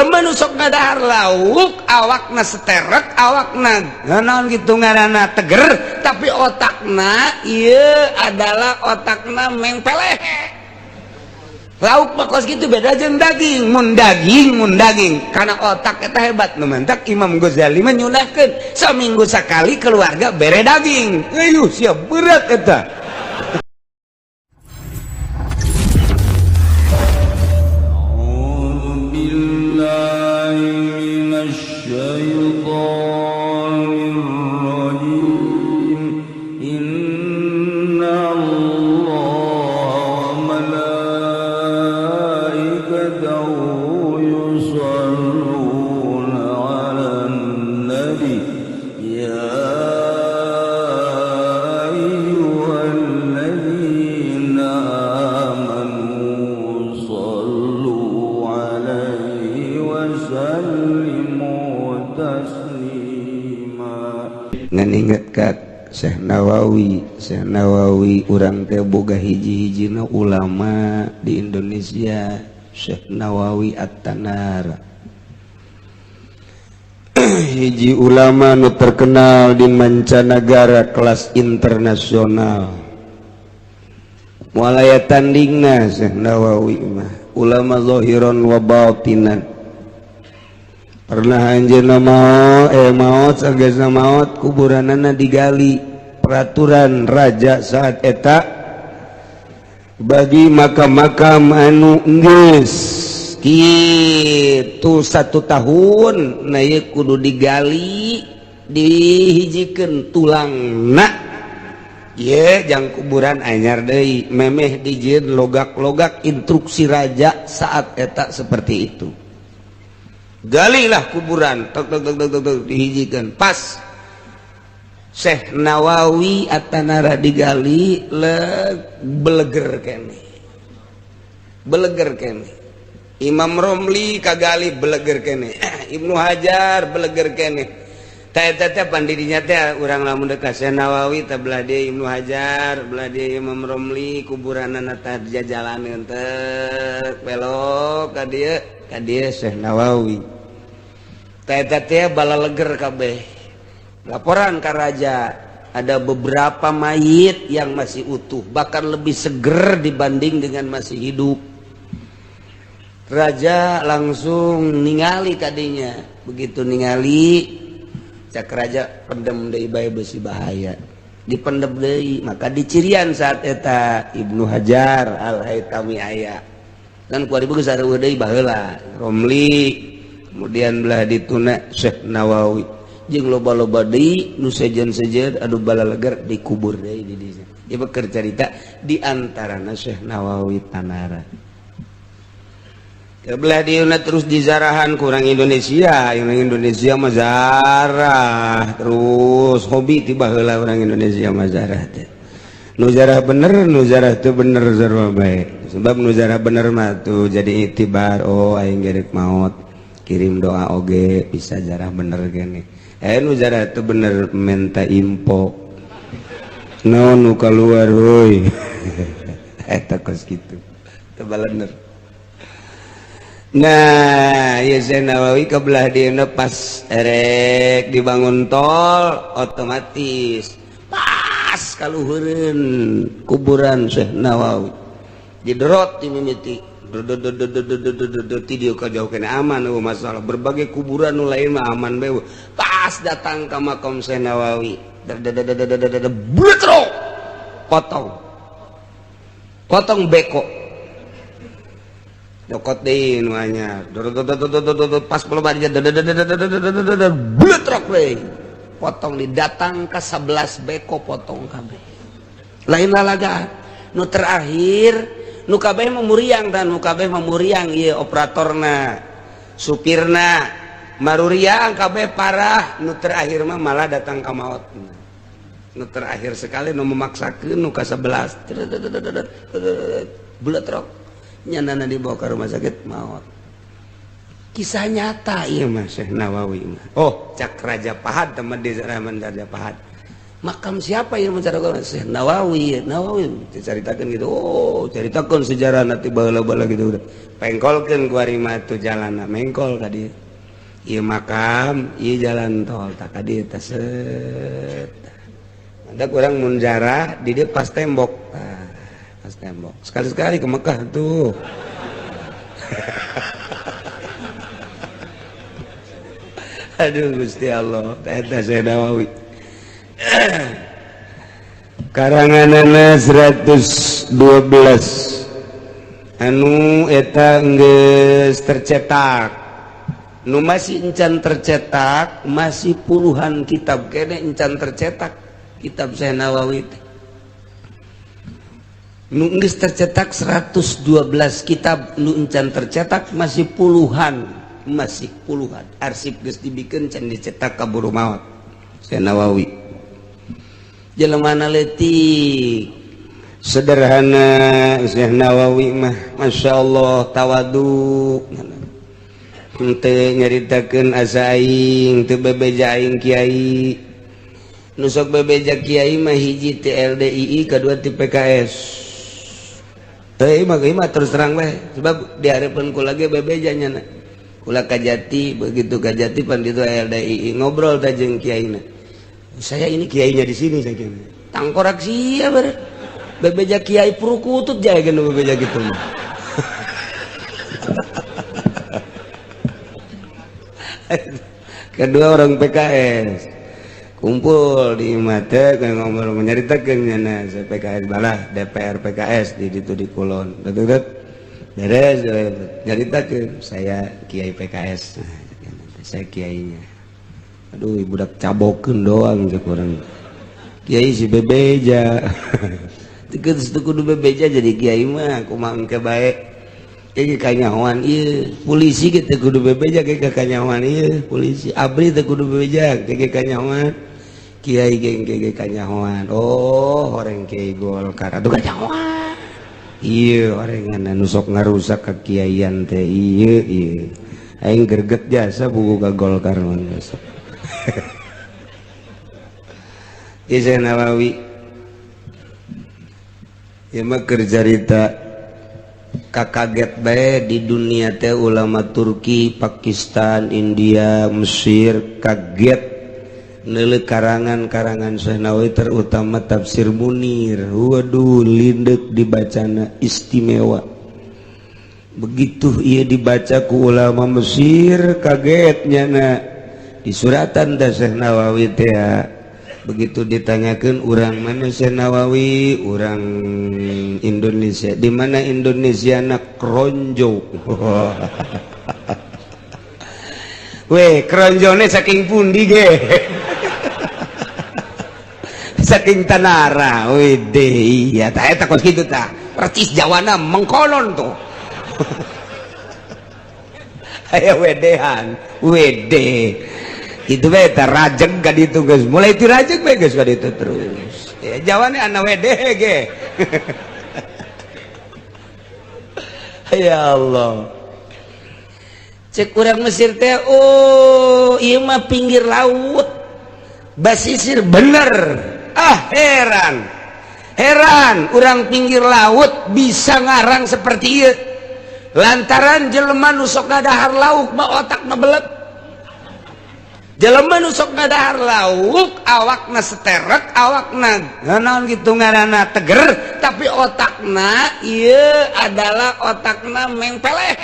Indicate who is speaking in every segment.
Speaker 1: Jelema nu sok ngadahar lauk, awakna seterek, awakna naon gitu ngaranna teger, tapi otakna ieu adalah otakna mengpeleh. Lauk mah kos gitu beda jeung daging. Mun daging, mun daging karena otak eta hebat. Nu mantak Imam Ghazali menyunahkeun saminggu sekali keluarga bere daging. Ayuh, siap berat eta. Ngan inget ka Syekh Nawawi. Syekh Nawawi urang teh boga hiji-hijina ulama di Indonesia, Syekh Nawawi At-Tanara, hiji ulama nu terkenal di mancanagara, kelas internasional. Moal aya tandingna Syekh Nawawi mah, ulama zahiran wa batinan. Pernah anjeunna maot, maot, sagesna maot kuburanana digali. Peraturan raja saat eta, bagi makam-makam anu geus kitu satu tahun, nah ieu kudu digali, dihijikeun tulangna. Ye jang kuburan anyar deui, memeh dijieun logak-logak. Instruksi raja saat eta seperti itu. Galilah kuburan, tok tok tok tok tok, dihijikan. Pas Syekh Nawawi Atanara digali, le beleger kene, beleger kene. Imam Romli kagali, beleger kene. Ibnu Hajar beleger kene. Teh teh pandidinya teh urang lamun dekat Syekh Nawawi teh, belah dia Ibnu Hajar, belah dia Imam Romli, kuburanana teh jajalaneun teh belok ka dieu, ka dieu Syekh Nawawi. Teh teh balaleger kabeh. Laporan ka raja, ada beberapa mayit yang masih utuh, bahkan lebih seger dibanding dengan masih hidup. Raja langsung ningali kadinya. Begitu ningali, cak raja, "Pendem deui bae, besi bahaya." Dipendem deui, maka dicirian saat eta Ibnu Hajar Al Haitami aya dan kuari geus sareueuh deui baheula Romli, kemudian belah dituna Syekh Nawawi jeung loba-loba deui nu sejen-sejen. Aduh, balaleger, dikubur deui di dieu. Ieu keur carita di antarana Syekh Nawawi Tanara. Kebelah dieu terus dizarahan ku urang Indonesia. Orang Indonesia mah zarah terus, hobi tiba heula orang Indonesia mah zarah teh. Nu zarah bener, nu zarah teu bener, sarua bae. Sebab nu zarah bener mah tuh jadi itibar, oh, aing gerek maot, kirim doa oge bisa zarah bener gini. Nu zarah teu bener minta info naon nu keluar euy, eta kos kitu teu balener. Nah, ya Syekh Nawawi kebelah dia pas erek dibangun tol, otomatis pas kaluhureun kuburan Syekh Nawawi. Diderot di mimiti. Ti dieu ka jauh kene aman, eueuh masalah. Berbagai kuburan nu lain mah aman bae. Pas datang ka makam Syekh Nawawi, bletro, potong. Potong beko. Nyokot deui nu anyar, pas peloba bletrok deui, potong. Didatang ke 11 beko, potong kabeh, lain lalagaan. Nu terakhir nu kabeh memuriang dan nu kabeh memuriang ieu operatorna, supirna maruriang kabeh parah. Nu terakhir mah malah datang ka maot. Nu terakhir sekali nu memaksakeun nu ka 11, bletrok, nyanana dibawa ke rumah sakit, maut. Kisah nyata iya mah Syekh Nawawi mah. Oh, cak Raja Pahad, teman di zaman Raja Pahad. Makam siapa yang mencari Syekh Nawawi? Nawawi diceritakan gitu. Oh, ceritakan sejarah nanti bala-bala gitu udah. Pengkolkeun ku ari mah tuh jalanna, mengkol ka dieu. Ieu makam, ieu jalan tol tak ka dieu teh set. Ada kurang mun jarah di dieu pas tembok. Ah, pas tembok. Sekali-sekali ke Mekah tuh. Aduh Gusti Allah, eta Syekh Nawawi. Karanganana 112 anu eta geus tercetak, nu masih encan tercetak masih puluhan kitab kene encan tercetak kitab Syekh Nawawi teh. Nu geus tercetak 112 kitab, nu encan tercetak masih puluhan, masih puluhan. Arsip geus dibikeun can dicetak kaburu maot Syekh Nawawi. Jelema leutik sederhana Syekh Nawawi mah, Masya Allah, tawadu. Henteu nyaritakeun asa aing teu bebeja aing kiai. Nu sok bebeja kiai mah hiji ti LDII, kadua ti PKS. Teu mah terus terang bae, sebab di hareupeun kula ge bebeja nya. Kula Kajati, begitu Kajati pan ditu LDII ngobrol teh jeung kiaina. Saya ini kiainya di sini saya kira. Tangkorak sia ber. Bebeja kiai perukutut jae geus bebeja gitu mah. Kedua orang PKS kumpul di imah teh ngobrol menyaritakeun nya saya PKS balah DPR PKS di ditu di Kulon. Betul beres nyaritakeun saya kiai PKS. Nah, saya kiainya. Aduh, budak cabokeun doang cek urang. Kiai si bebeja. Teu kudu bebeja jadi kiai mah kumaha engke bae. Kiai kanyahoan ieu, polisi ge teu kudu bebeja ge kanyahoan ieu, polisi abri teu kudu bebeja ge kanyahoan. Kiai ge ge kanyahoan. Oh, horeng kiai Golkar atuh kanyahoan. Ieu orengan anu sok ngarusak kekiaian teh ieu ieu. Aing greget jasa buku ka Golkar mah besok. Syekh Nawawi ieu mah keur carita kakaget bae di dunia teh ulama Turki, Pakistan, India, Mesir kaget neuleuh karangan-karangan Syekh Nawawi terutama tafsir Munir. Waduh, lindek dibacana istimewa. Begitu ia dibaca ku ulama Mesir kaget nyana di suratan teh Syekh Nawawi teh. Begitu ditanyakan urang mana Syekh Nawawi, urang Indonesia. Di mana Indonesia nak kronjo. Weh, kronjone saking pundi ge? Saking Tanara. Wede, iya tah eta kos kitu tah. Percis Jawana mengkolon tuh. Aya wedehan, wede. Itu bae tah rajeg ka ditu geus. Mulai ti rajeg bae geus ka ditu terus. Ya Jawane ana wede ge. Ya Allah. Cek urang Mesir teh, oh ieu mah pinggir laut. Basisir bener. Ah heran. Heran urang pinggir laut bisa ngarang seperti ieu. Lantaran jelema nu sok ngadahar lauk mah otakna belet. Jelema nu sok ngadahar lauk awakna seterek, awakna naon kitu ngaranna teger, tapi otakna ieu adalah otakna mengpeleh.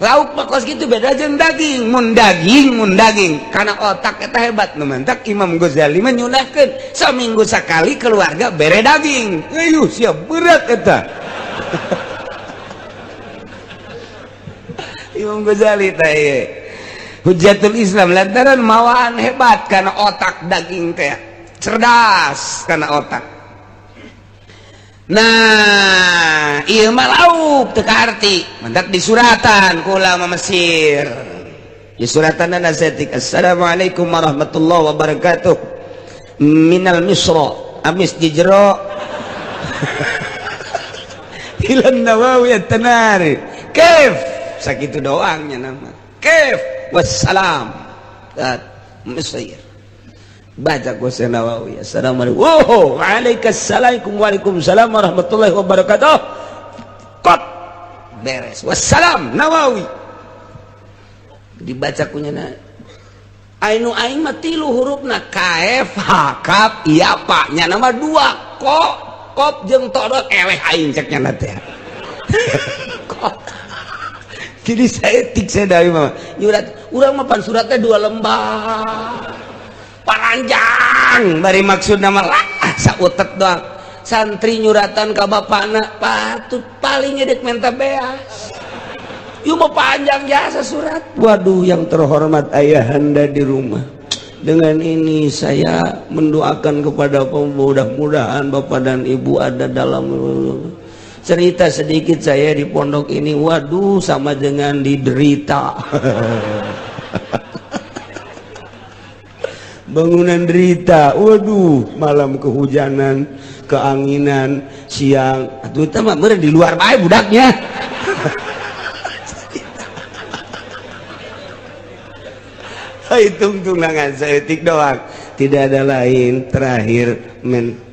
Speaker 1: Lauk mah kos kitu beda jeung daging, mun daging karena otak eta hebat nu mantak Imam Ghazali mah nyunahkeun saminggu sakali keluarga bere daging. Ayuh siap berat eta. Imam Ghazali teh ieu Hujjatul Islam lantaran mawaan hebat karena otak daging teh cerdas karena otak. Nah, ieu mah lauk teu kaarti, mantak disuratan ku ulama Mesir. Disuratan saeutik Assalamualaikum warahmatullahi wabarakatuh. Minal Misra, amis di jero. Ilan Nawawi at-Tanari. Kef, sakitu doangnya nama. Kef, wassalam. Dat Mesir. Baca ku Syekh Nawawi, assalamualaikum. Oh, waalaikumsalam, waalaikumsalam warahmatullahi wabarakatuh. Kot beres. Wassalam Nawawi. Dibaca kunya na. Ainu aing mah tilu hurufna K F H K iya pak nya nama dua kok kop jeung todot eleh aing cek nya teh. Kok. Jadi saya tik saya dari mah nyurat urang mah pan suratnya dua lembar. Paranjang bari maksud nama lah sautet doang. Santri nyuratan ka bapana patut paling edek minta beas. Yuk mau panjang jasa surat. Waduh, yang terhormat ayahanda di rumah. Dengan ini saya mendoakan kepada mudah-mudahan bapak dan ibu ada dalam cerita sedikit saya di pondok ini. Waduh, sama dengan diderita. Bangunan derita. Waduh, malam kehujanan, keanginan, siang. Atuh eta mah meureun di luar bae budaknya. Hitung tunangan saeutik doang, tidak ada lain. Terakhir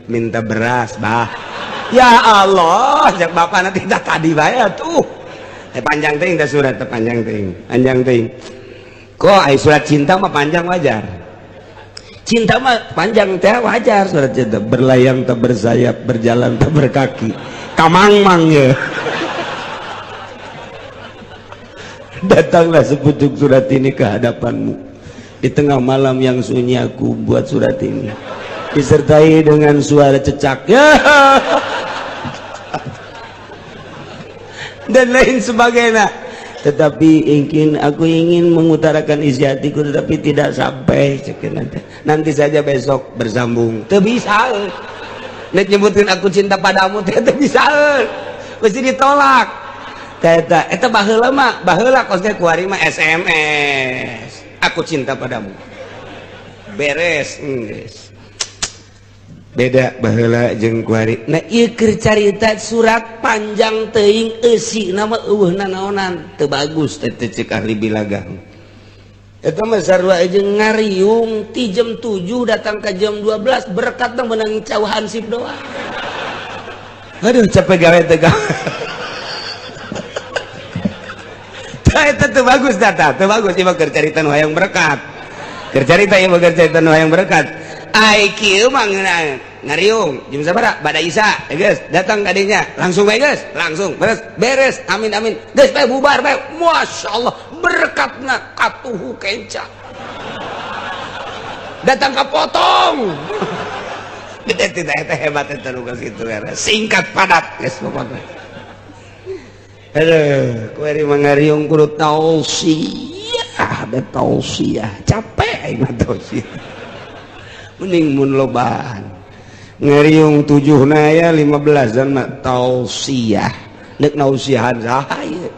Speaker 1: minta beras bah. Ya Allah, jak bapak nanti tak tadi bae tuh. Panjang teuing teh surat teh panjang teuing, panjang teuing. Kok ai surat cinta mah panjang wajar. Cinta mah panjang teh wajar surat cinta. Berlayang tak bersayap, berjalan tak berkaki. Kamangmang ya. Datanglah sepucuk surat ini ke hadapanmu. Di tengah malam yang sunyi aku buat surat ini, disertai dengan suara cecak ya dan lain sebagainya. Tetapi ingin aku ingin mengutarakan isi hatiku, tetapi tidak sampai. Nanti saja besok bersambung. Teu bisa. Nek nyebutin aku cinta padamu teh teu bisa. Mesti ditolak. Eta eta baheula mah, baheula kos teh kuari mah SMS. Aku cinta padamu. Beres, geus. Beda baheula jeung kuari. Nah, ieu keur carita surat panjang teuing eusi nama eueuh nanaonan. Teu bagus teh cek ahli bilaga. Eta mah sarua jeung ngariung ti jam 7 datang ke jam 12 berkat menang cau hansip doang. Aduh capek gawe teh gawe. Eta teu bagus data, teu bagus ieu mah keur carita nu hayang berkat. Keur carita ieu mah keur carita nu hayang berkat. Ai kieu mah ngariung jam sabaraha? Bada Isya, geus datang ka dinya, langsung bae geus, langsung beres, beres, amin amin. Geus bae bubar bae. Masyaallah, berkatna katuhu kenca. Datang ka potong. Tidak eta hebat eta nu kitu singkat padat geus pokokna. Aduh, kuari mangariung kudu tausiah, ada tausiah. Capek aing mah tausiah. Mending mun lobaan. Ngariung 7 na ya 15 dan mah tausiah. Nek nausiahan saha ieu?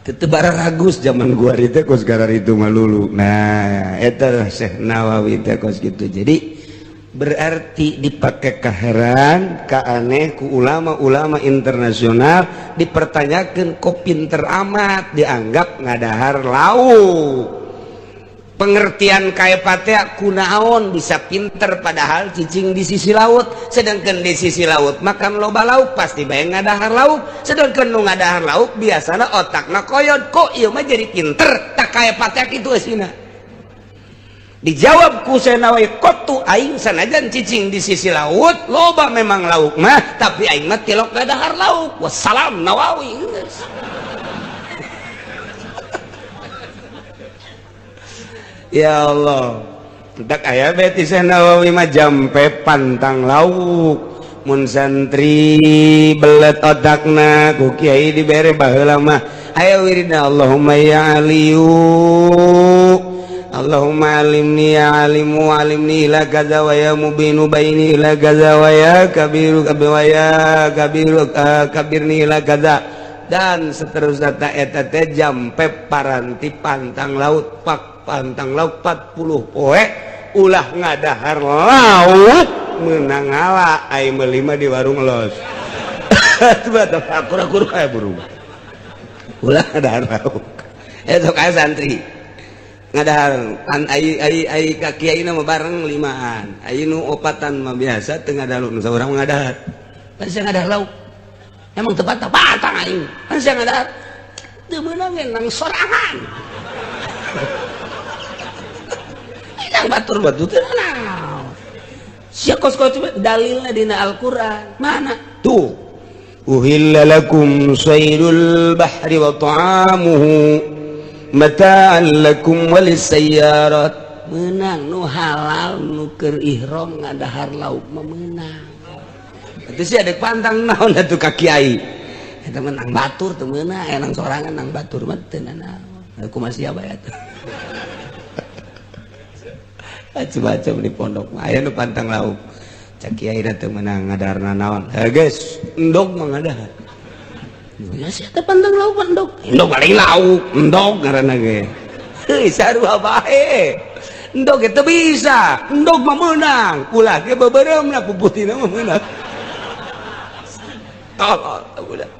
Speaker 1: Teu ragus zaman gua teh kos itu malulu. Nah, eta Syekh Nawawi teh kos kitu. Jadi berarti dipakai kaheran kaaneh ku ulama-ulama internasional dipertanyakan kok pinter amat dianggap ngadahar lauk. Pengertian kaepatea kunaon bisa pinter padahal cicing di sisi laut, sedangkan di sisi laut makan loba lauk pasti bae ngadahar lauk, sedangkan nu ngadahar lauk biasana otakna koyod kok ieu mah jadi pinter tak kaepatea kitu eusina. Dijawab ku Syekh Nawawi kotu aing sanajan cicing di sisi laut loba memang lauk mah tapi aing mah tilok ngadahar lauk. Wassalam Nawawi. Ya Allah, tak aya beti Syekh Nawawi mah jampe pantang lauk. Mun santri belet otakna ku kiai dibere baheula mah aya wiridna Allahumma ya aliyu Allahumma alimni ya alimu alimni ila kaza wa ya mubinu baini ila kaza wa ya kabiru wa ya kabiru kabirni ila kaza dan seterusnya. Ta eta teh jampe paranti pantang laut pak pantang laut 40 poe ulah ngadahar laut menang ngala ai meuli mah di warung los. Akur-akur kayak burung ulah ngadahar laut. Eta kayak santri Ngadahar an ai ai ai ka kiai mah bareng limaan. Ai nu opatan mah biasa teu ngadahar nu saurang ngadahar. Pan sia ngadahar lauk. Emang teu patah patang aing. Pan sia ngadahar. Teu meunang nang sorangan. Nang batur batu teu naon. Sia kos-kos dalilna dina Al-Qur'an. Mana? Tuh. Uhilla lakum saydul bahri wa ta'amuhu mata'an lakum walisayyarat. Menang nu halal nu keur ihram ngadahar lauk mah meunang. Atuh sia dek pantang naon atuh ka kiai. Eta menang batur teu meunang, nang sorangan nang batur mah teu naon. Aku masih bae atuh. Macam-macam di pondok mah aya nu pantang lauk. Cak kiai teu meunang ngadarna naon. Heuh geus, endog mah ngadahar. Ya sia teh pantang lauk endog. Endog paling lauk, endog ngaranna ge. Heuh sarua bae. Endog teu bisa, endog mah meunang. Ulah ge beubeuremna puputina mah meunang. Tolol udah.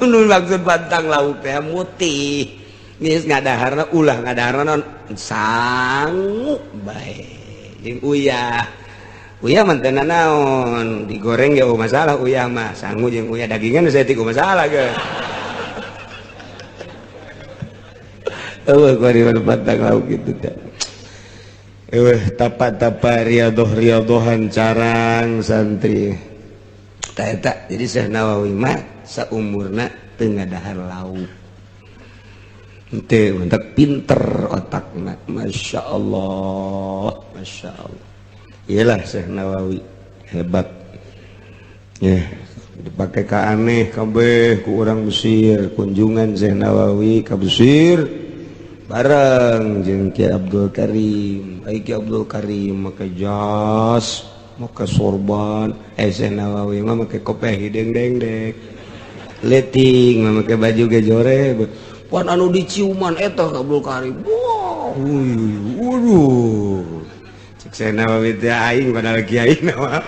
Speaker 1: Nu maksud pantang lauk teh mutih. Geus ngadaharna ulah ngadaharna naon sangu bae. Jeung uyah. Uyah mah teu nanaon, digoreng ge masalah uyah mah, sangu jeung uyah dagingan saya tiku masalah ge. Eueuh kuari mah pantang lauk kitu teh. Eueuh tapa-tapa riadoh-riadohan carang santri. Tah eta jadi Syekh Nawawi mah saumurna teu ngadahar lauk. Henteu mantak pinter otakna, Masya Allah, Masya Allah. Iyalah Syekh Nawawi hebat. Ya, dipakai ka aneh kabeh ku urang Mesir, kunjungan Syekh Nawawi ka Mesir bareng jeung Ki Abdul Karim. Ai Ki Abdul Karim make jas, make sorban, Syekh Nawawi mah make kopiah hideung dengdek. Leutik mah make baju ge jore. Pan anu diciuman eta Abdul Karim. Wah, waduh. Cek Syekh Nawawi teh aing padahal kiai mah.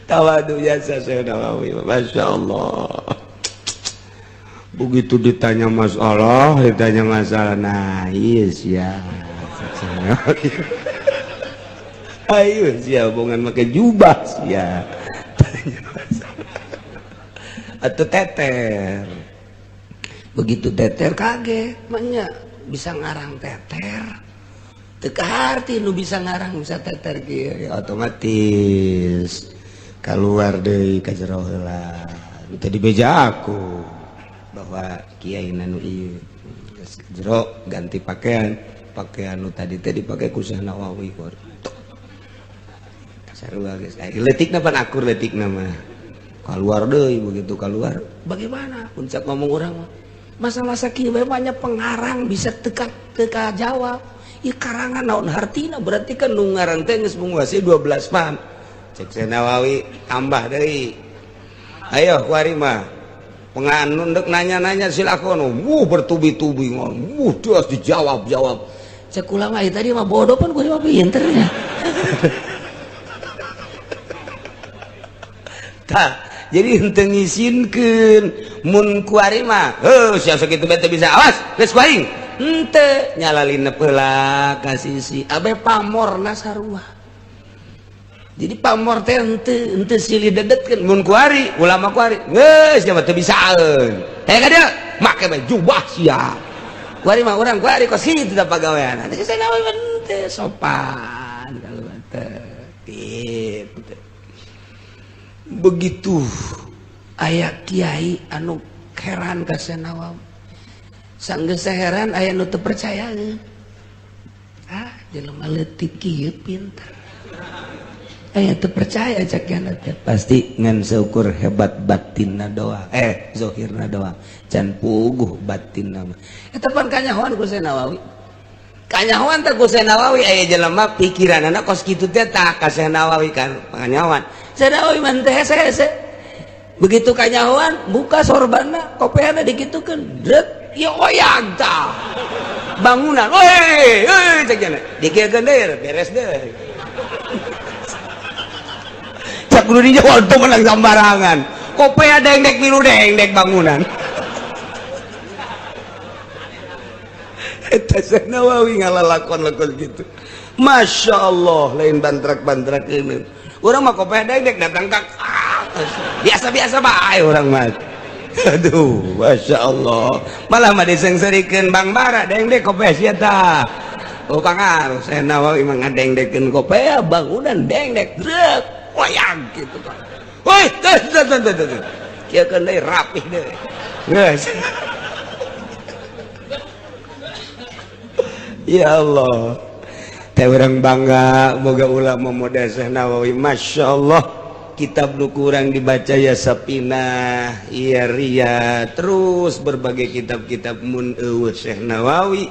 Speaker 1: Tawadu biasa Syekh Nawawi, Masya Allah. Begitu ditanya masalah, nah iya sia. Ayo sia bongan make jubah sia. Tanya masalah. Atau teter. Begitu teter kaget, maknya bisa ngarang teter. Teu kaharti nu bisa ngarang bisa teter kieu ya, otomatis keluar deui ka jero heula. Teu dibeja aku bahwa kiai nu ieu geus jero ganti pakaian, pakaian nu tadi teh dipake ku Syekh Nawawi. Sarua geus. Leutikna pan akur leutikna mah. Keluar deui begitu keluar, bagaimana? Puncak ngomong urang mah. Masa-masa kieu banyak pengarang bisa teka teka jawab. Ieu karangan naon hartina berarti kan nu ngarang teh geus menguasai 12 fan. Cek Syekh Nawawi tambah deui. Ayo kuari mah. Penganun dek nanya-nanya silakan. Wuh bertubi-tubi ngomong. Wuh terus dijawab-jawab. Cek ulama tadi mah bodoh pan kuari mah pinter nya. Tah, jadi henteu ngisinkeun mun kuari mah heuh sia sakitu bae teu bisa awas geus ku aing. Henteu nyalalinep heula ka sisi abe pamorna sarua. Jadi pamor teh henteu henteu silih dedetkeun mun kuari ulama kuari geus nya mah teu bisaeun. Teh ka dieu make bae jubah sia. Kuari mah urang kuari kos kitu da pagawean. Teh Nawawi mah henteu sopan kalau teh kitu. Begitu aya kiai anu heran ka Syekh Nawawi. Sanggeus heran aya nu teu percayaeun. Ah, jelema leutik kieu pinter. Aya teu percaya cak kiana teh. Pasti ngan seukur hebat batinna doang. Zohirna doang. Can puguh batinna mah. Eta pan kanyahoan ku Syekh Nawawi. Kanyahoan teh ku Syekh Nawawi aya jelema pikiranana kos kitu teh tah ka Syekh Nawawi kan kanyahoan. Syekh Nawawi mah teh hese-hese. Begitu kanyahoan buka sorbanna, kopeana dikitukeun, dret, ya oyag tah. Bangunan, weh, heuy cek cenah. Dikieukeun deui, beres deui. Cak kudu dijawab tuh menang sembarangan. Kopea dengdek milu dengdek bangunan. Eta Syekh Nawawi ngalalakon-lakon gitu. Masya Allah, lain bantrak-bantrak ini. Urang mah kopeh dek datang ka biasa-biasa bae urang mah. Aduh, Masya Allah. Malah mah disengserikeun Bang Bara deng dek kopeh sia tah. Oh pangaruh Syekh Nawawi mah ngadengdekeun kopeh bangunan dengdek drek wayang gitu kan. Woi, teh teh teh teh teh. Kieu keun deui rapih deui. Geus. Ya Allah. Teh urang bangga boga ulama model Syekh Nawawi. Masya Allah. Kitab nu kurang dibaca ya Sapinah, iya Ria, terus berbagai kitab-kitab mun eueuh Syekh Nawawi.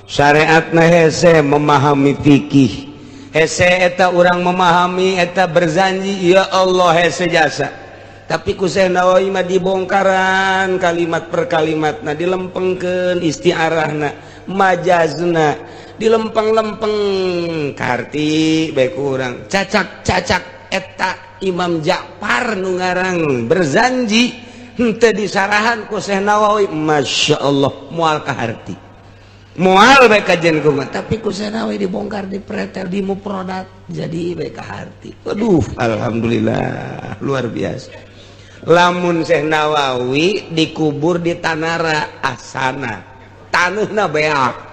Speaker 1: Syariatna hese memahami fikih. Hese eta urang memahami eta berzanji, ya Allah hese jasa. Tapi ku Syekh Nawawi mah dibongkaran kalimat per kalimatna, dilempengkeun istiarahna, majazna, dilempeng-lempeng karti bae kurang cacak-cacak eta Imam Ja'far nu ngarang berzanji henteu disarahan ku Syekh Nawawi. Masya Allah moal kaharti moal bae kajian kumaha, tapi ku Syekh Nawawi dibongkar, dipretel, dimuprodat jadi bae kaharti. Aduh, alhamdulillah luar biasa. Lamun Syekh Nawawi dikubur di Tanara asana, taneuhna beak,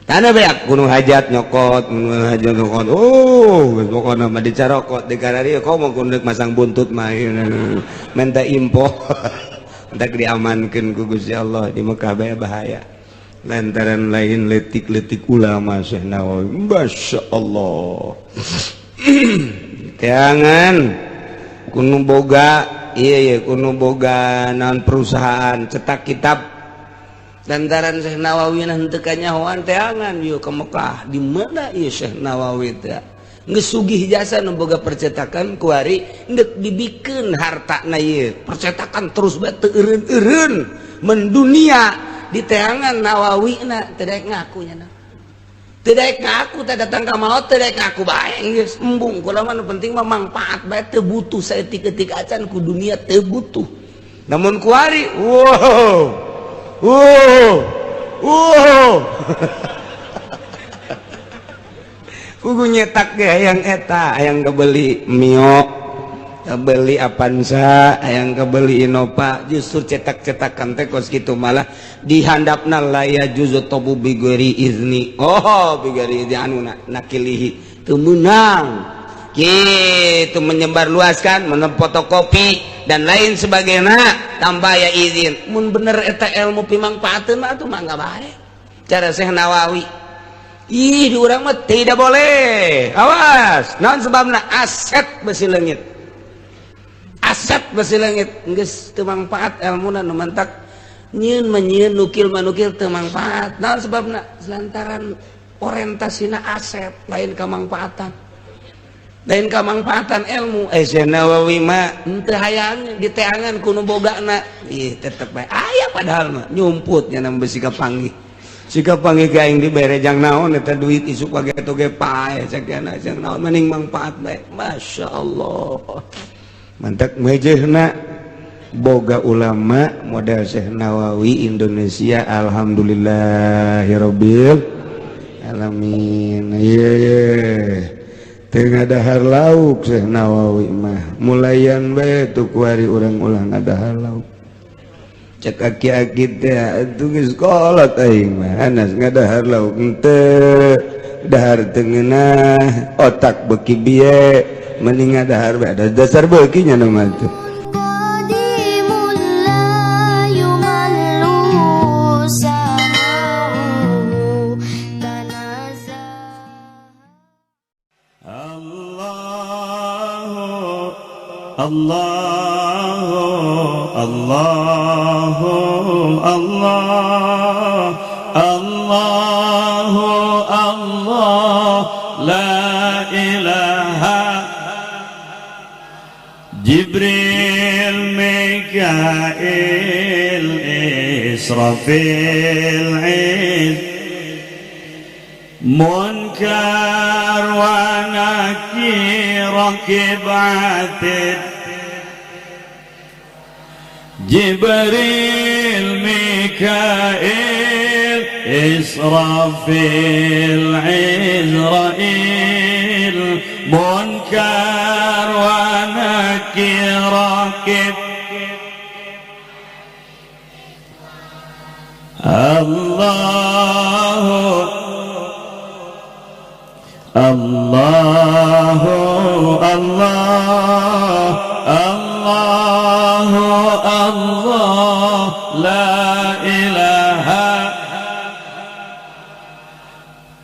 Speaker 1: tanah beak gunung hajat nyokot, gunung hajat nyokot. Oh, pokokna mah dicarokot di kararieu komo kudu masang buntut mah minta info. Entak diamankeun ku Gusti Allah di Mekah bae bahaya. Lantaran lain letik-letik ulama Syekh Nawawi. Masya Allah. Jangan kuno boga iya iya kuno boga naon perusahaan cetak kitab. Lantaran Syekh Nawawi henteu kanyahoan teangan yuk ke Mekah. Di mana ieu Syekh Nawawi teh? Geus sugih jasa nu boga percetakan kuari geus dibikeun hartana ieu. Percetakan terus bae teu eureun-eureun mendunia di teangan Nawawi na teu daek ngaku nya. Teu daek ngaku teh datang ka maot teu daek ngaku bae geus embung. Kula mah nu penting mah mangpaat bae teu butuh saeutik-eutik acan ku dunia teu butuh. Namun kuari wow wow wow kudu nyetak ge hayang eta, hayang kebeli Mio, kebeli Avanza, hayang kebeli Innova, justru cetak-cetakan teh kos kitu malah dihandapna la ya juzu tabu bighairi izni. Oh, bighairi izni anu nakilihi teu meunang. Kitu menyebar luaskan, fotokopi dan lain sebagainya tanpa ya izin. Mun bener eta ilmu pimangpaateun mah atuh mangga bae. Cara Syekh Nawawi. Ih, di urang mah tidak boleh. Awas, naon sebabna? Aset besi leungit. Aset besi leungit geus teu mangpaat ilmuna nu mantak nyieun mah nyieun, nukil mah nukil teu mangpaat. Naon sebabna? Lantaran orientasina aset lain kamangpaatan. Lain kamangpaatan ilmu. Syekh Nawawi mah henteu hayang diteangan ku nu bogana. Ih, tetep bae aya padahal mah nyumput nya besi kapanggih. Sikap panggih ka aing dibere jang naon eta duit isuk page toge pae sakiana jang naon mending mangpaat bae. Masya Allah. Mantak mejehna boga ulama model Syekh Nawawi Indonesia alhamdulillahirabbil alamin. Ye ye. Teu ngadahar lauk Syekh Nawawi mah. Mulayan bae tu kuari urang ulah ngadahar lauk. Cek aki-aki teh atuh geus kolot aing mah anas ngadahar lauk henteu dahar teu ngeunah otak beuki bieu mending ngadahar bae ada dasar beuki nya nu mah tuh.
Speaker 2: Allah Allah Allah Allah Allah la ilaha Jibril Mikail Israfil Munkar wa Nakir Rakib Atid Jibril Mikail Israfil Izrail Munkar wa Nakir rakib. Allahu Allahu Allah Allahu Allah la ilaha.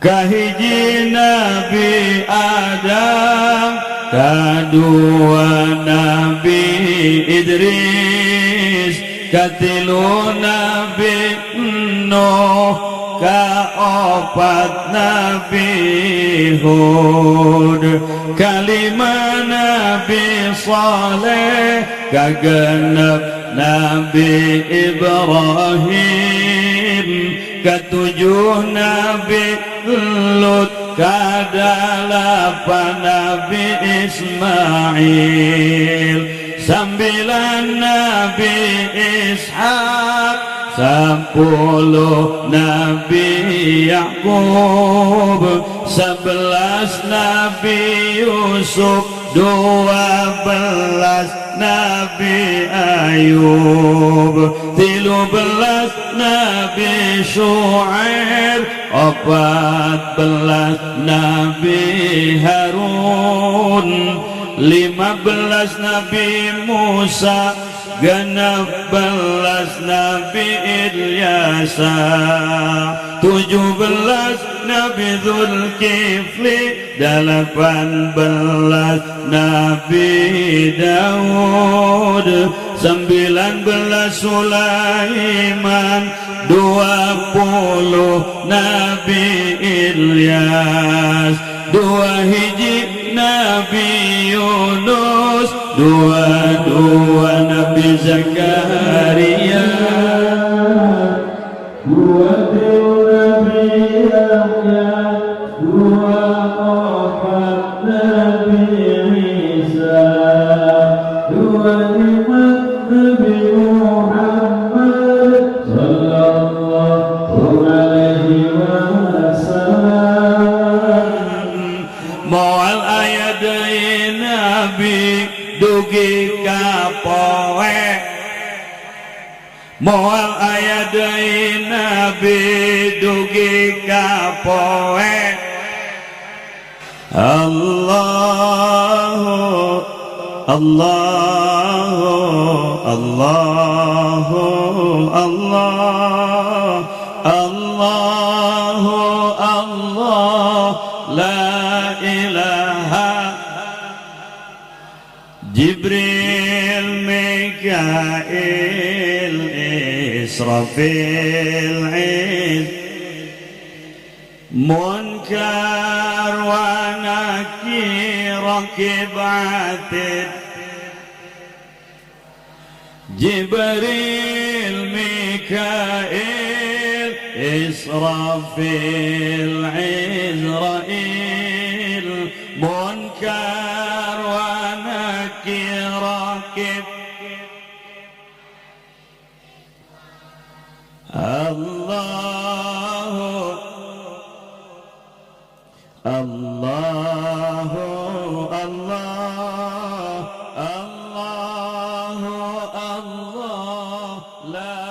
Speaker 2: Kahiji Nabi Adam, kadua Nabi Idris, katilu Nabi Nuh, kaopat Nabi Hud, kalima Nabi Saleh, kagenep Nabi Ibrahim, ketujuh Nabi Lut, kadalapan Nabi Ismail, 9 Nabi Ishak, 10 Nabi Yakub, 11 Nabi Yusuf, 12 Nabi Ayub, 13 Nabi Shu'aib, 14 Nabi Harun, 15 Nabi Musa, 16 Nabi Ilyasa, 17 Nabi Zulkifli, 18 Nabi Daud, 19 Sulaiman, 20 Nabi Ilyas, 2 hiji Nabi Yunus, 22 Nabi Zakaria, 23 Nabi Yahya, 24 Nabi Isa, 25 Nabi Muhammad sallallahu alaihi wasallam. Moal aya deui nabi dugi ka poe, moal aya deui nabi dugi ka poe. Allahu Allahu Allahu Allah Allahu Allah la ilaha. Jibril, Mikail, Israfil, Munkar wa Nakir rakib atid. Jibril, Mikail, Israfil, Izrail, Munkar wa Nakir rakib. Allahu Allahu Allah Allahu Allah la